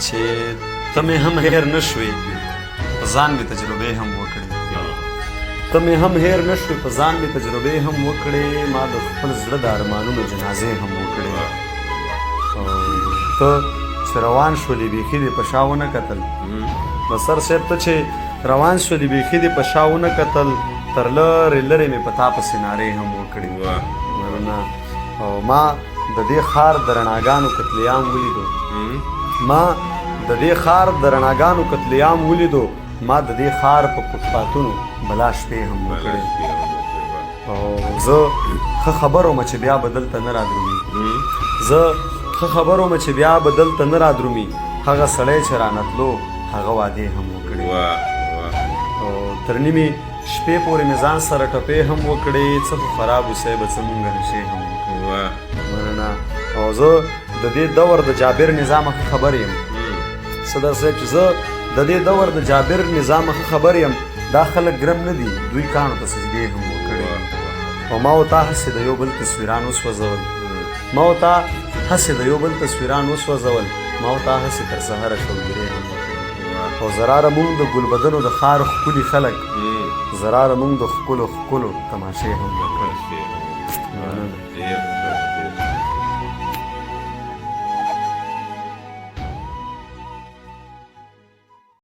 چې ته مې هم هېر نه شوې، په ځان مې تجربې هم وکړې. ته مې هم هېر نه شوې، په ځان مې تجربې هم وکړې، ما د خپل زړه د ارمانونو جنازې هم وکړې. او ته چې روان شولې، بیخي دې په شا ونه کتل. بصر صاحب، ته چې روان شولې، بیخي دې په شا ونه کتل، تر لرې لرې مې په تا پسې نارې هم وکړې. مننه. او ما د دې ښار د رڼاګانو قتل عام ولیدو، ما د دې ښار د رڼاګانو قتل عام ولیدو، ما د دې ښار په فوټپاتونو بلا شپې هم وکړې. او زه ښه خبر وم چې بیا به دلته نه رادرومي، زه ښه خبر وم چې بیا به دلته نه رادرومي، هغه سړی چې رانه تلو، هغه وعدې هم وکړې. او تر نیمې شپې پورې مې ځان سره ټپې هم وکړې، څه خو خراب و صاحبه، څه مونږ نشې هم وکړې. مننه. او زه د دې دور د جابر نظامه ښه خبر یم، صدر صاحب، چې زه د دې دور د جابر نظامه ښه خبر یم، دا خلک ګرم نه دي، دوی کاڼو ته سجدې هم وکړې. او ما او تا هسې د یو بل تصویران وسوځول، ما او تا هسې د یو بل تصویران وسوځول، ما او تا هسې تر سهاره شوګیرې هم وکړې. او زراره مونږ د ګلبدنو د ښار ښکلي خلک، زراره مونږ د ښکلو ښکلو تماشې هم وکړې.